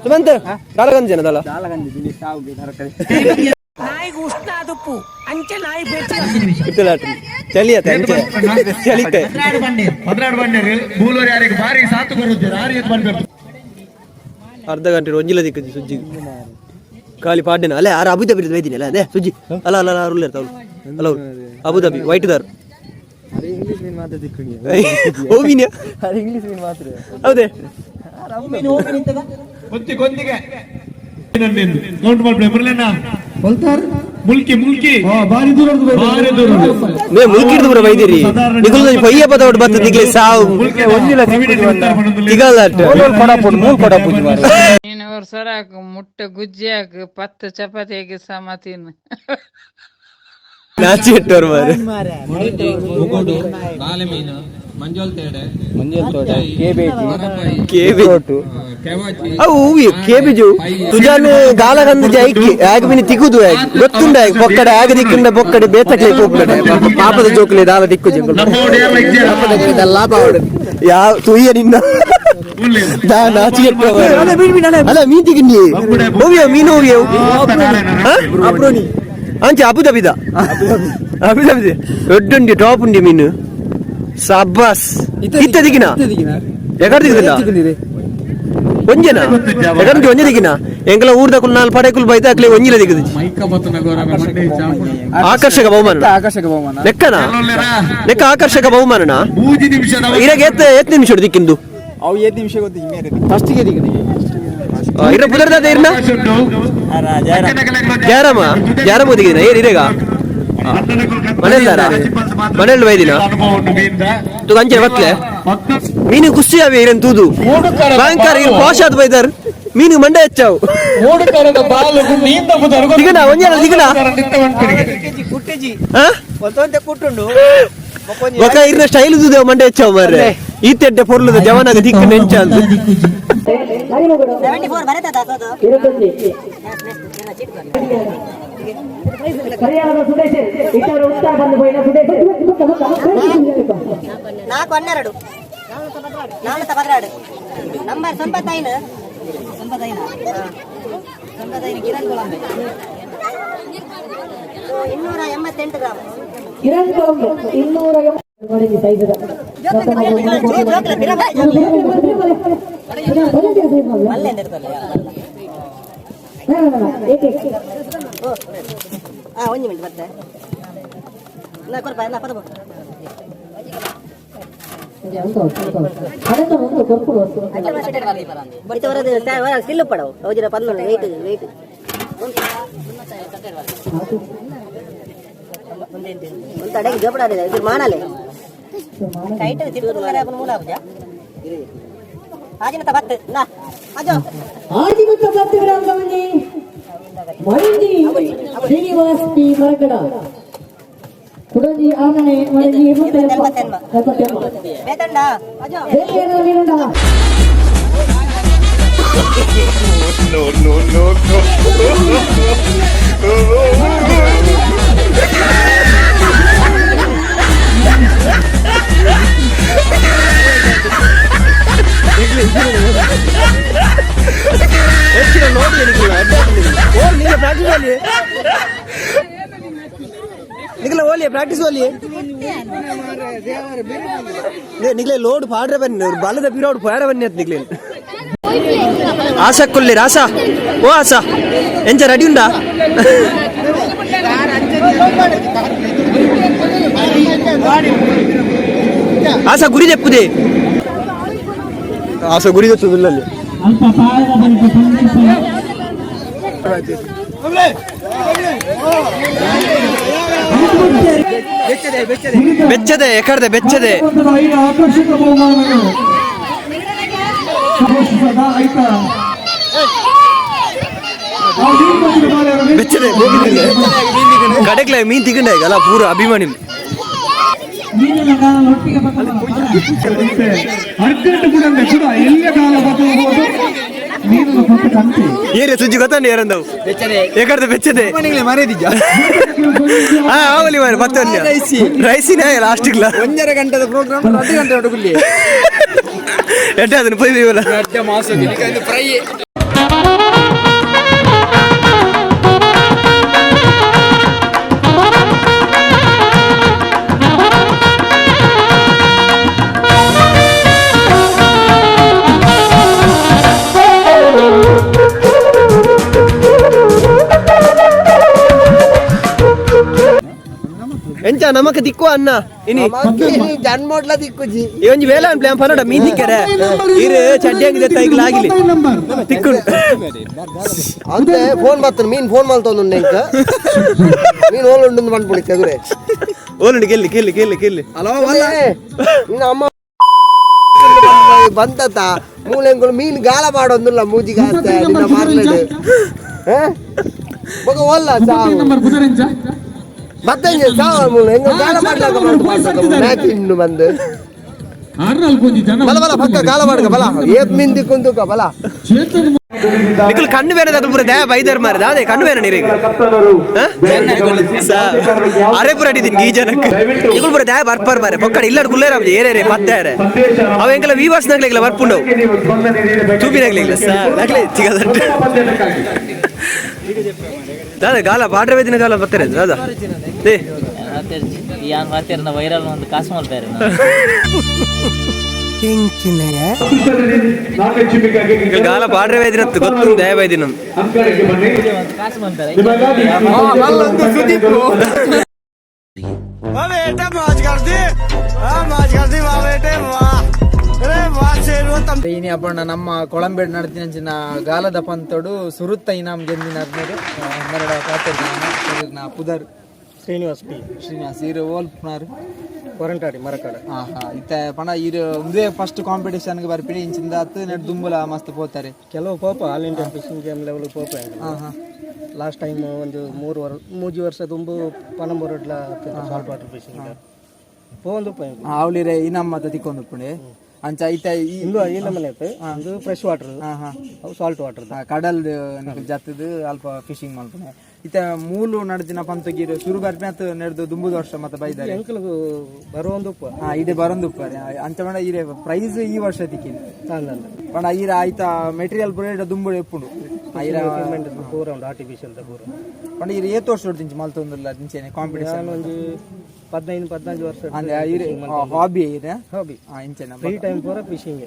ಸುಮಂತ್ ಗಾಲ ಕಂಜನ ದಲ್ಲ. ನಾಯಿಗೆ ಉಷ್ಣ ಅದುಪ್ಪು ಅಂಚೆ ನಾಯಿ ಬೆಚ್ಚ. ಚಳಿ ಆತ ಅಂಚೆ ಚಳಿತೆ. ಬಾರಿ ಸಾತು ಬರುತ್ತೆ. ಅರ್ಧ ಗಂಟೆ ಒಂಜಿಲ ದಿಕ್ಕಿ ಸುಜ್ಜಿ ಖಾಲಿ ಪಾಡ್ಡಿನ ಅಲ್ಲೇ ಆರು ಅಬುದಾಬಿ ಬೈದಿನಿ ಅಲ್ಲ ಅದೇ ಸುಜ್ಜಿ ಅಲ್ಲ ಅಲ್ಲ ಅಲ್ಲ ಅರುಲ್ಲ ಇರ್ತಾವಳು ಅಲ್ಲ ಅವ್ರು Abu Dhabi white ದಾರ್. ಇಂಗ್ಲಿಷ್ ಮೀನ್. ಮೀನು ಮಾತ್ರ ತಿಕ್ಕು. ಓ ಮೀನು ಅದು ಇಂಗ್ಲಿಷ್ ಮೀನು ಮಾತ್ರ. ಹೌದೇ? ಮೇ ಮುಲ್ಕಿಡ್ದು ಪೂರ ಬೈದಿರಿ ನಿಗುಲ್ ಪಯ್ಯ ಪದ ಬತ್ತ ನಿಗ್ಲೆ ಸಾವು ತಿಗಲ್ಲ. ಮೂಲ್ ಕೊಡಪು. ನೀನು ಸರಾಕ್ ಮುಟ್ಟೆ ಗುಜ್ಜಿ ಹಾಕು 10 ಚಪಾತಿಗೆ ಸಮ ತಿನ್ನು. ನಾಚಿ ಇಟ್ಟವ್ರು ಮಾರೆ. ಕೇಬಿ ಅವು ಹೂವಿ ಕೇಬಿಜು ತುಜಾನ್ ಗಾಲಗಂದು ಜೈಕಿ ಆಗ ಮಿನಿ ತಿಗುದು ಆಗ ಗೊತ್ತುಂಡ ಆಗ ಪೊಕ್ಕಡೆ ಆಗ ದಿಕ್ಕುಂಡ ಬೊಕ್ಕಡೆ ಬೇತಕ್ಲೆ ಪೋಪಡೆ ಪಾಪದ ಜೋಕ್ಲೆ ದಾಲ ದಿಕ್ಕು ಜಂಗುಲ್ ಲಾಭ ಯಾವ ತುಯ್ಯ ನಿನ್ನ ದಾ ನಾಚಿ ಅಲ್ಲ ಮೀನ್ ತಿಗಿಂಡಿ ಹೋವಿಯ ಮೀನು ಹೋವಿಯ ಅಂಚೆ ಅಬುದಾಬಿದ ಅಬುದಾಬಿ ದೊಡ್ಡುಂಡಿ ಟಾಪ್ ಉಂಡಿ ಮೀನು ಸಬ್ಬಾಸ್ ಇತ್ತ ದಿಗಿನ ಎಕಡೆ ದಿಗಿನ ಒಂಜೆನಾ ಎಕಡೆ ಒಂಜೆ ದಿಗಿನ ಎಂಕಲ ಊರ್ದ ಕುಲ್ ನಾಲ್ ಪಡೆಕುಲ್ ಬೈತ ಅಕ್ಲೆ ಒಂಜಿಲ ದಿಗದು. ಆಕರ್ಷಕ ಬಹುಮಾನ. ಆಕರ್ಷಕ ಬಹುಮಾನ. ಲೆಕ್ಕನಾ ಲೆಕ್ಕ ಆಕರ್ಷಕ ಬಹುಮಾನನಾ? ಇರಾಗ ಎತ್ತ ಎತ್ ನಿಮಿಷ ದಿಕ್ಕಿಂದು? ಅವು ಏತ್ ನಿಮಿಷ ಗೊತ್ತು ಮೇರೆ ಫಸ್ಟಿಗೆ ದಿಕ್ಕಿದೆ. ಇರ ಪುದರ್ದಾದ ಇರ್ನ ಜಯರಾಮ ಜಯರಾಮ ದಿಗಿನ ಏರ್ ಇರೇಗ ಮನೆಲ್ದಾರ ಮನೆಯಲ್ಲಿ ಬೈದಿನ ತು ಅಂಚೆ ಬತ್ಲೆ ಮೀನು ಖುಷಿ ಅವೆ ಇರನ್ ತೂದು ಭಯಂಕರ ಇರು ಪಾಶಾದ್ ಬೈದಾರ್ ಮೀನು ಮಂಡೆ ಹೆಚ್ಚಾವು ದಿಗನ ಒಂಜಾರ ದಿಗನ. ಬೊಕ ಇರ್ನ ಸ್ಟೈಲ್ ತೂದೇವ್ ಮಂಡೆ ಹೆಚ್ಚಾವು ಮಾರ್ರೆ ಈ ತೆಡ್ಡೆ ಪೊರ್ಲುದ ಜವನಾಗ ದಿಕ್ಕು ನೆಂಚ ಅಂತ. 4 12 4 12 ನಂಬರ್ ಸಂಪತ್ತೈನು ಸಂಪತ್ತೈನು ಸಂಪತ್ತೈನು ಕಿರಣ್ ಕೊಳಂಬೆ 288 ಗ್ರಾಮ್. ಕಿರಣ್ ಕೊಳಂಬೆ 280 ಸೈಜ್. ಒಂಜಿ ಮಿನಿಟ್ ಮತ್ತೆ ನಾ ಕೊರ್ಪ ನಾ ಪದ. ಸಿಲ್ಲು ಪಡವು ಅವಜಿರ 11 ವೆಯ್ಟ್ ವೆಯ್ಟ್ ಒಂದು ಅಡಗಿ ಜೋಪಡ ಇದು ಮಾನಲೆ ಕೈಟ್ ತಿರುಗುದು ಮೂಲ ಆಪುಜ ಆಜಿನ ಬತ್ತು ನಾ ಅಜೋ. ಆಜಿನತ್ತ 10 gram ಗಮನಿ ಮಣಿಂಜಿ Srinivas P ಮರಕಡ ಕುಡಂಜಿ ಆನನೆ ಮಣಿಂಜಿ 78. ಬೇತಂಡ ಅಜೋ. No, no, no, no. ನೋಡಿ ಪ್ರಾಕ್ಟೀಸ್ ಓಲಿ ನಿಗಲ ಓಲಿ ಪ್ರಾಕ್ಟೀಸ್ ಓಲಿ ನಿಗ್ಲೆ ಲೋಡ್ ಪಾಡ್ರೆ ಬನ್ನಿ ಬಲದ ಪಿರೋಡ್ ಪಾರ ಬನ್ನಿ ಅಂತ ನಿಗ್ಲೆ ಆಶಾ ಕೊಲ್ಲಿರ ಆಶಾ ಓ ಆಶಾ ಎಂಚ ರೆಡಿ ಉಂಡಾ? ಆಶಾ ಗುರಿ ತೆಪ್ಪುದೆ ಆಶಾ ಗುರಿ ತೆಪ್ಪುದಿಲ್ಲ. ಬೆಚ್ಚದೆ ಎಕಡ್ದೆ ಬೆಚ್ಚದೆ ಆಕರ್ಷಕ ಬಹುಮಾನವನ್ನು ಬೆಚ್ಚದೆ ಕಡೆಕ್ಲ ಮೀನ್ ತಿಗಂಡ ಅಲ್ಲ ಪೂರ ಅಭಿಮಾನಿ. ಅರ್ಜೆಂಟ್ ಕೂಡ ಕೂಡ ಎಲ್ಲ ಕಾಲ ಬರ್ತಬಹುದು ಮೀನನ್ನು ಪಟ್ಟು ಕಂತೆ. ಏರಿ ಸುಜ್ಜಿ ಗೊತ್ತಂడి ಏರಂದವು ಎಕಡ್ದೆ ಬೆಚ್ಚದೆ ಹಾ ಆವಲಿ ಮಾರೆ ಬತ್ತೊಂದು ರೈಸಿನ ಲಾಸ್ಟ್ 1.5 ಗಂಟೆದ ಪ್ರೋಗ್ರಾಮ್ 2 ಗಂಟೆ ಒಟ್ಟು ಎಡ್ಡೆ ಅದನ್ನು ಪೋಯಿ ಇವಲ್ಲ. ಫ್ರೈ. ಎಂಚ ನಮಕ್ ದಿಕ್ಕು ಅನ್ನ ಇನಿ ಜನ್ಮೋಡ್ಲ ದಿಕ್ಕುಜಿ ಈ ಒಂಜಿ ವೇಲ ಅನ್ಪ್ಲೆ ಪನಡ ಮೀನ್ ದಿಕ್ಕರೆ ಇರು ಚಡ್ಡಿ ತೈಗ್ಲ ಆಗಿಲಿ ತಿಕ್ಕು ಅಂತೆ ಫೋನ್ ಬರ್ತಾನೆ ಮೀನ್ ಫೋನ್ ಮಾಡ್ತೊಂದು ಇಂಕ ಮೀನ್ ಓಲ್ ಉಂಡು ಬಂದ್ಬಿಡಿ ಚದುರೆ ಓಲುಂಡು ಗೆಲ್ಲಿ ಗೆಲ್ಲಿ ಗೆಲ್ಲಿ ಗೆಲ್ಲಿ ಹಲೋ ನಿನ್ನ ಅಮ್ಮ ಬಂತತ ಮೂಲೆಂಗುಳು ಮೀನ್ ಗಾಲ ಮಾಡೋದಿಲ್ಲ ಮೂಜಿಗೆ ನಿನ್ನ ಮಾರ್ಲೆಡ್ ಮಗ ಓಲ್ಲ ಸಾವು ಮತ್ತೆ ಸಾವು ಮೂಲೆ ಹೆಂಗ ಗಾಲ ಮಾಡ್ಲಾಕ ಮ್ಯಾಚ್ ಇನ್ನು ಬಂದು ಬಲ ಬಲ ಪಕ್ಕ ಗಾಲ ಮಾಡ್ಕ ಬಲ ಏತ್ ಮಿಂದಿ ಕುಂದುಕ ಬಲ ನಿಖಲ್ ಕಣ್ಣು ಬೇರೆ ಪೂರ ದಯ ಬೈದರ್ ಮಾರ ದಾದೆ ಕಣ್ಣು ಬೇರೆ ನೀರಿಗೆ ಅರೆ ಪೂರ ಅಡಿದ್ದೀನಿ ಈ ಜನಕ್ಕೆ ನಿಕುಲ್ ಪೂರ ದಯ ಬರ್ಪಾರ್ ಮಾರೆ ಪೊಕ್ಕಡ ಇಲ್ಲ ಗುಲ್ಲೇರ ಏರೇ ಪತ್ತೆ ಅವ ಎಂಕಲ ವಿವರ್ಸ್ ನಗ್ಲಿಲ್ಲ ಬರ್ಪುಂಡವು ತೂಪಿನಾಗ್ಲಿಲ್ಲ ಸರ್ ನಗ್ಲಿ ಚಿಗದಂಟು ದಾದ ಗಾಲ ಬಾಡ್ರೆ ದಿನ ಗಾಲ ಬರ್ತಾರೆ ದಾದಾ they ಯಾನ್ ಮಾತಿರ್ನ ವೈರಲ್ ಒಂದು ಕಾಸು ಮಲ್ಪೇರೆ ಗಾಲ ಬಾಡ್ರೆ ದಿನ ಗೊತ್ತು ದಯ ಬೈದಿನ ಕಾಸು ಮಲ್ಪೇರೆ ಇನಿ ಅಪ್ಪಣ್ಣ ನಮ್ಮ ಕೊಳಂಬೇಡ್ ನಡ್ತಿನಂಚಿನ ಗಾಲದ ಪಂತೋಡು ಸುರುತ್ತ ಇನಾಮ್ ಗೆಂದಿನ ಅದ್ಮೇಲೆ ಮರಡ ಕಾತರ್ನ ಪುದರ್ ಶ್ರೀನಿವಾಸ್ ಪಿ ಶ್ರೀನಿವಾಸ್ ಇರು ಓಲ್ಪುನಾರು ಕೊರಂಟಾಡಿ ಮರಕಡ ಹಾ ಹಾ ಇತ್ತ ಪಣ ಇರು ಒಂದೇ ಫಸ್ಟ್ ಕಾಂಪಿಟೇಷನ್ ಬರ್ಪಿನಿ ಇಂಚಿಂದ ಹತ್ತು ನೆಟ್ ದುಂಬುಲ ಮಸ್ತ್ ಪೋತಾರೆ ಕೆಲವು ಪೋಪ all India fishing game level ಪೋಪ ಹಾ ಹಾ ಲಾಸ್ಟ್ ಟೈಮ್ ಒಂದು ಮೂರು ವರ್ ಮೂಜಿ ವರ್ಷ ತುಂಬು ಪನಂಬೂರಡ್ಲ ಸಾಲ್ಟ್ ವಾಟರ್ ಫಿಶಿಂಗ್ ಪೋಂದು ಅವಳಿರೆ ಇನಾಮ್ ಮತ್ತ ತಿಕ್ಕೊಂದು ಪುಣೆ ಅಂಚ ಐತ ಇಂದು ಇಲ್ಲ ಮನೆ ಇದು ಫ್ರೆಶ್ ವಾಟರ್ ಅವು ಸಾಲ್ಟ್ ವಾಟರ್ ಕಡಲ್ ಜತ್ತದು ಅಲ್ಪ ಫಿಶಿಂಗ್ ಮಲ್ಪುನೆ ಇತ್ತ ಮೂಲು ನಡ್ದಿನ ಪಂತಗಿರು ಸುರು ಬರ್ಪಿನ ನೆಡ್ದು ದುಂಬುದ ವರ್ಷ ಮತ್ತೆ ಬೈದಾರೆ ಎಂಕಲ್ಗು ಬರುವೊಂದು ಉಪ್ಪ ಹಾ ಇದೆ ಬರೊಂದು ಉಪ್ಪಾರೆ ಅಂಚ ಪಂಡ ಈರೆ ಪ್ರೈಸ್ ಈ ವರ್ಷ ತಿಕ್ಕಿನ ಪಂಡ ಈರ ಆಯ್ತ ಮೆಟೀರಿಯಲ್ ಪೂರ ದುಂಬುಡು ಎಪ್ಪುಂಡು ಐರ ಪೂರ ಉಂಡು ಆರ್ಟಿಫಿಷಿಯಲ್ ಪೂರ ಪಂಡ ಈರೆ ಏತ್ ವರ್ಷ ತಿಂಚಿ ಮಲ್ತೊಂದುಲ್ಲ ತಿಂಚೇನೆ ಕಾಂಪಿಟೇಷನ್ ಒಂಜಿ 15 14 ವರ್ಷ ಅಂದ್ರೆ ಈರೆ ಹಾಬಿ ಈರೆ ಹಾಬಿ ಹಾ ಇಂಚೆನ ಫ್ರೀ ಟೈಮ್ ಪೂರ ಫಿಶಿಂಗ್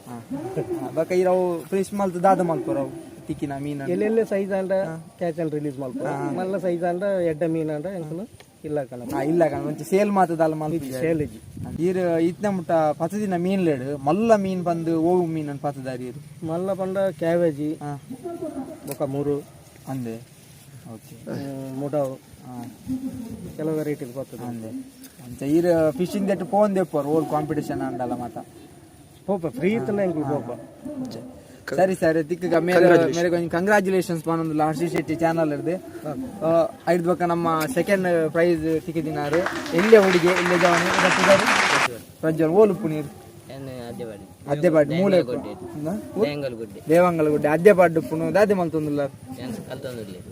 ಬಕ ಈರ ಅವು ಫ್ರೆಶ್ ಮಲ್ತು ದಾದ ಮಲ್ಪುರ ಅವು ತಿಕ್ಕಿನ ಮೀನ ಎಲ್ಲೆಲ್ಲ ಸೈಜ್ ಅಂಡ ಕ್ಯಾಚ್ ಅಂಡ್ ರಿಲೀಸ್ ಮಲ್ಪ ಮಲ್ಲ ಸೈಜ್ ಅಂಡ ಎಡ್ಡ ಮೀನ್ ಅಂಡ ಎಂಕಲು ಇಲ್ಲ ಕಣ ಇಲ್ಲ ಕಣ ಒಂಚಿ ಸೇಲ್ ಮಾತದಲ್ಲ ಮಲ್ಪ ಸೇಲ್ ಇಜ್ಜಿ ಈರ್ ಇತ್ನ ಮುಟ್ಟ ಪತದಿನ ಮೀನ್ ಲೇಡು ಮಲ್ಲ ಮೀನ್ ಬಂದು ಓವು ಮೀನ್ ಅನ್ ಪತದಾರಿ ಈರ್ ಮಲ್ಲ ಪಂಡ ಕ್ಯಾಬೇಜಿ ಬೊಕ ಮೂರು ಅಂದೆ ಓಕೆ ಮುಡವು ಕೆಲವು ವೆರೈಟಿ ಬರ್ತದೆ ಅಂದೆ ಅಂಚ ಈರ್ ಫಿಶಿಂಗ್ that phone ದೆಪ್ಪರು ಓಲ್ ಕಾಂಪಿಟೇಷನ್ ಅಂಡಲ್ಲ ಮಾತ ಪೋಪ ಫ್ರೀ ಇತ್ತಲ್ಲ ಎಂಕಲು ಪೋಪ ಸರಿ ಸರಿ ತಿಕ್ಕ ಮೇರೆ ಮೇರೆ ಕೊಂಚ ಕಂಗ್ರ್ಯಾಚುಲೇಷನ್ಸ್ ಪನೊಂದುಲ್ಲ ಹರ್ಷಿ ಶೆಟ್ಟಿ ಚಾನಲ್ ಇರ್ದು ಐದು ಬೊಕ್ಕ ನಮ್ಮ ಸೆಕೆಂಡ್ ಪ್ರೈಸ್ ತಿಕ್ಕಿದಿನಾರು ಎಲ್ಲೇ ಹುಡುಗಿ ಎಲ್ಲೇ ಜವನಿ ಪ್ರಜ್ವಲ್ ಓಲು ಪುನೀರ್ ಅದ್ದೆಪಾಡಿ ಮೂಲೆ ದೇವಂಗಲ ಗುಡ್ಡೆ ಅದ್ದೆಪಾಡು ಪುಣು ದಾದೆ ಮಲ್ತೊಂದುಲ್ಲ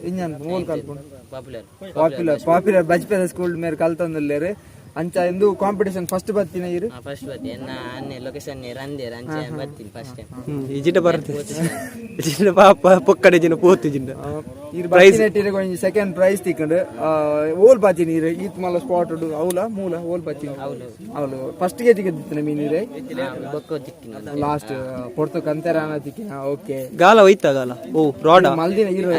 ಇಂಜನ್ ಮೂಲ ಕಲ್ಪುಣು ಪಾಪ್ಯುಲರ್ ಪಾಪ್ಯುಲರ್ ಬಜ್ಪೆದ ಸ್ಕೂಲ್ ಮೇರೆ ಕಲ್ತೊಂದುಲ್ಲೇರು ಅಂಚ ಇಂದು ಕಾಂಪಿಟೇಷನ್ ಫಸ್ಟ್ ಬತ್ತಿನ ಇರು ಫಸ್ಟ್ ಬತ್ತಿ ಎನ್ನ ಅನ್ನೆ ಲೊಕೇಶನ್ ರಂದೇರ್ ಅಂಚ ಬತ್ತೀನಿ ಫಸ್ಟ್ ಟೈಮ್ ಇಜಿಟ ಬರುತ್ತೆ ಇಜಿಟ ಪಾಪ ಪೊಕ್ಕಡೆ ಜಿನ ಪೋತು ಜಿನ ಇರು ಪ್ರೈಸ್ ಕೊಂಚ ಸೆಕೆಂಡ್ ಪ್ರೈಸ್ ತಿಕ್ಕಂಡು ಓಲ್ ಬಾಚಿನಿ ಇರು ಈತ್ ಮಲ್ಲ ಸ್ಪಾಟ್ ಉಂಡು ಅವಲ ಮೂಲ ಓಲ್ ಬಾಚಿನಿ ಅವಳು ಫಸ್ಟ್ ಗೆ ತಿಕ್ಕಿದ್ದಿತ್ತು ಮೀನ್ ಇರೆ ಲಾಸ್ಟ್ ಪೊರ್ತು ಕಂತೆರಾನ ತಿಕ್ಕಿನ ಓಕೆ ಗಾಲ ಹೋಯ್ತಾ ಗಾಲ ಓ ರಾಡ ಮಲ್ದಿನ ಇರು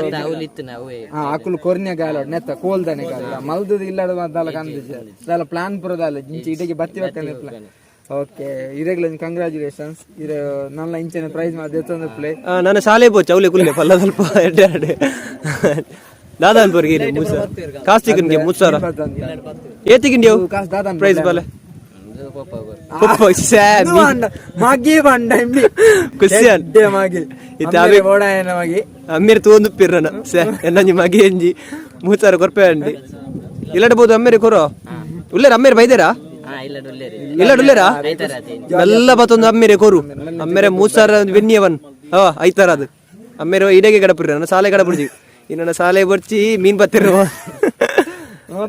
ಹಾ ಅಕುಲು ಕೊರ್ನ್ಯ ಗಾಲ ನೆತ್ತ ಕೋಲ್ದಾನೆ ಗಾಲ ಮಲ್ದದ ಇಲ್ಲಡ ದಾಲ ಕಂದಿಜ ದಾಲ ಪ್ಲಾನ್ ಪುರದಾಲ ಜಿಂಚಿ ಇಡಗೆ ಬತ್ತಿ ಬಕ್ಕನೆ ಪ್ಲಾನ್ ಓಕೆ ಇರೆಗ್ಲ ಕಂಗ್ರ್ಯಾಚುಲೇಷನ್ಸ್ ಇರ ನನ್ನ ಇಂಚಿನ ಪ್ರೈಸ್ ಮಾತ್ರ ಪ್ಲೇ ನನ್ನ ಶಾಲೆ ಪೋಚ ಅವಲೆ ಕುಲ್ಲೆ ಪಲ್ಲ ಸ್ವಲ್ಪ ಎಡ್ಡೆ ಎರಡು ದಾದಾ ಅನ್ಪರ್ಗೆ ಮುಸ ಕಾಸ್ತಿಗೆ ಮುಸಾರ ಏತಿಗಿಂಡಿ ಕಾಸ್ ದಾದಾ ಪ್ರೈಸ್ ಬಲೆ ಮಗಿ ಬಂಡ ಖುಷಿಯಾನ್ ಮಗಿ ಇತ್ತೆ ಓಡಾಯನ ಮಗಿ ಅಮ್ಮೇರು ತೋಂದು ಪಿರ್ರನ ಸೆ ಎನ್ನಂಜಿ ಮಗಿ ಎಂಜಿ ಮೂಸಾರ ಕೊರ್ಪೆ ಅಂಡಿ ಇಲ್ಲಡ ಬೋದು ಅಮ್ಮೇರಿ ಕೊರೋ ಉಲ್ಲೇರ ಅಮ್ಮೇರು ಬೈದೇರಾ ಇಲ್ಲ ಉಲ್ಲೇರಾ ಎಲ್ಲ ಬತ್ತೊಂದು ಅಮ್ಮೇರೆ ಕೊರು ಅಮ್ಮೇರೆ ಮೂಸಾರ ಬೆನ್ನಿಯವನ್ ಹಾ ಐತಾರ ಅದು ಅಮ್ಮೇರು ಇಡಗೆ ಗಡಪುರಿ ನನ್ನ ಸಾಲೆ ಗಡಪುರ್ಜಿ ಇನ್ನ ಸಾಲೆ ಬರ್ಚಿ ಮೀನ್ ಬತ್ತಿರುವ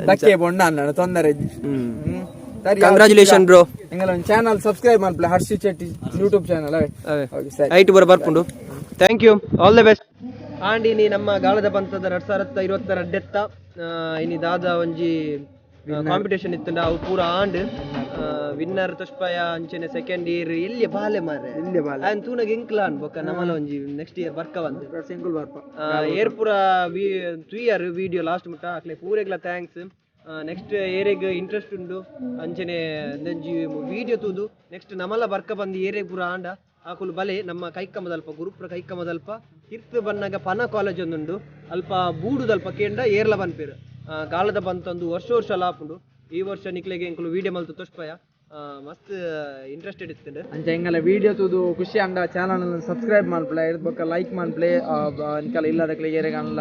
ದಕ್ಕೆ ಬೊಂಡ ಅನ್ನ ತೊಂದರೆ ಕಂಗ್ರಾಚುಲೇಷನ್ ಬ್ರೋ ಎಂಗಲ ಒಂದು channel subscribe ಮಾಡ್ಪ್ಲೆ Hershey Shetty YouTube channel okay ಸರಿ ಐಟು ಬರ ಬರ್ಪುಂಡು thank you all the best and ಇನಿ ನಮ್ಮ ಗಾಳದ ಪಂಥದ 2020 ಅಡ್ಡೆತ್ತ ಇನಿ ದಾದ ಒಂಜಿ ಕಾಂಪಿಟೇಷನ್ ಇತ್ತು ಅವು ಪೂರ ಆಂಡ್ ವಿನ್ನರ್ ತುಷ್ಪಯ ಅಂಚನೆ ಸೆಕೆಂಡ್ ಇಯರ್ ಎಲ್ಲಿ ಬಾಲೆ ಮಾರೆ ಎಲ್ಲಿ ಬಾಲೆ ಆನ್ ತೂನಗ ಎಂಕ್ಲಾನ್ ಬೊಕ್ಕ ನಮಲ ಒಂಜಿ ನೆಕ್ಸ್ಟ್ ಇಯರ್ ಬರ್ಕ ಬಂದು ಸಿಂಗಲ್ ಬರ್ಪ ಏರ್ ಪೂರ ವಿ ತುಯ್ಯರ್ ವಿಡಿಯೋ ಲಾಸ್ಟ್ ಮುಟ್ಟ ಅಕ್ಲೆ ಪೂರೆಗ್ಲ thanks. ನೆಕ್ಸ್ಟ್ ಏರೆಗ್ ಇಂಟ್ರೆಸ್ಟ್ ಉಂಡು ಅಂಚನೆ ಒಂಜಿ ವಿಡಿಯೋ ತೂದು ನೆಕ್ಸ್ಟ್ ನಮಲ ಬರ್ಕ ಬಂದು ಏರೆಗ್ ಪೂರ ಆಂಡ ಆಕುಲು ಬಲೆ ನಮ್ಮ ಕೈಕಂಬದಲ್ಪ, ಗುರುಪುರ ಕೈಕಂಬದಲ್ಪ ತಿರ್ತು ಬನ್ನಗ ಪನ ಕಾಲೇಜ್ ಒಂದುಂಡು. ಅಲ್ಪ ಬೂಡುದಲ್ಪ ಕೇಂಡ ಏರ್ಲ ಪನ್ಪೆರ್. ಗಾಳದ ಬಂತೊಂದು ವರ್ಷ ವರ್ಷ ಆಪುಂಡು. ಈ ವರ್ಷ ನಿಕ್ಲೆಗ್ ಎಂಕುಲು ವಿಡಿಯೋ ಮಲ್ತು ತೋಜ್ಪಾಯ. ಮಸ್ತ್ ಇಂಟ್ರೆಸ್ಟೆಡ್ ಇತ್ತುಂಡು. ಅಂಚ ಎಂಗಲ ವಿಡಿಯೋ ತೂದು ಖುಷಿ ಅಂಡ ಚಾನಲ್ ಸಬ್ಸ್ಕ್ರೈಬ್ ಮಲ್ಪಲೆ, ಬೊಕ್ಕ ಲೈಕ್ ಮಲ್ಪಲೆ, ನಿಕಲ ಇಲ್ಲದಕ್ಲೆ ಏರೆಗನ್ಲ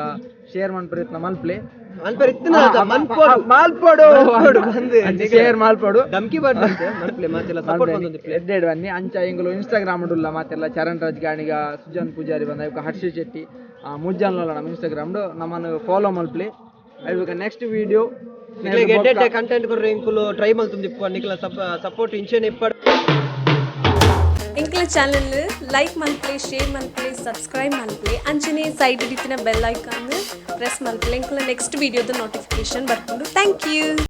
ಶೇರ್ ಮನ್ಪುನ ಪ್ರಯತ್ನ ಮಲ್ಪಲೆ. ಮಲ್ಪೆರ್ ಇತ್ತಿನ ಮನ್ಪೊಡು. ಮಲ್ಪೊಡು. ಮಲ್ಪೊಡು ಬಂದ್. ಶೇರ್ ಮಲ್ಪೊಡು. ಧಮ್ಕಿ ಬಾಡ್ದಂತೆ ಮನ್ಪಲೆ, ಮಾತೆಲ್ಲ ಸಪೋರ್ಟ್ ಬಂದೊಂದು. ಎಡ್ಡೆಡ್ ಬನ್ನಿ. ಅಂಚ ಎಂಗುಲು ಇನ್ಸ್ಟಾಗ್ರಾಮ್ ಉಲ್ಲ ಮಾತೆಲ್ಲ ಚರಣ್ ರಾಜ್ ಗಾಣಿಗ, ಸುಜನ್ ಪೂಜಾರಿ ಬಂದ ಬೊಕ್ಕ ಹರ್ಷಿ ಶೆಟ್ಟಿ ಮುಜ್ಜನ್ಲ ನಮ್ಮ ಇನ್ಸ್ಟಾಗ್ರಾಮ್ ನಮ್ಮನ್ನು ಫಾಲೋ ಮಲ್ಪಲೆ. ಬೊಕ್ಕ ನೆಕ್ಸ್ಟ್ ವಿಡಿಯೋ ನಿಕ್ಲೆಗ್ ಎಡ್ಡೆ ಕಂಟೆಂಟ್ ಕೊರ್ರೆ ಎಂಕುಲು ಟ್ರೈ ಮಲ್ತೊಂದಿಪ್ಪ. ನಿಕ್ಲ ಸಪೋರ್ಟ್ ಇಂಚೆನೆ ಇಪ್ಪಡ್. ಎಂಕ್ಲ ಚಾನಲ್ ಲೈಕ್ ಮಲ್ಪಲೆ, ಶೇರ್ ಮಲ್ಪಲೆ, ಸಬ್ಸ್ಕ್ರೈಬ್ ಮಲ್ಪಲೆ. ಅಂಚನೆ ಸೈಡ್ ಇತ್ತಿನ ಬೆಲ್ ಐಕಾನ್ ಪ್ರೆಸ್ ಮಲ್ಪಲೆ. ಎಂಕ್ಲ ನೆಕ್ಸ್ಟ್ ವಿಡಿಯೋದ ನೋಟಿಫಿಕೇಶನ್ ಬರ್ಪುಂಡು. Thank you.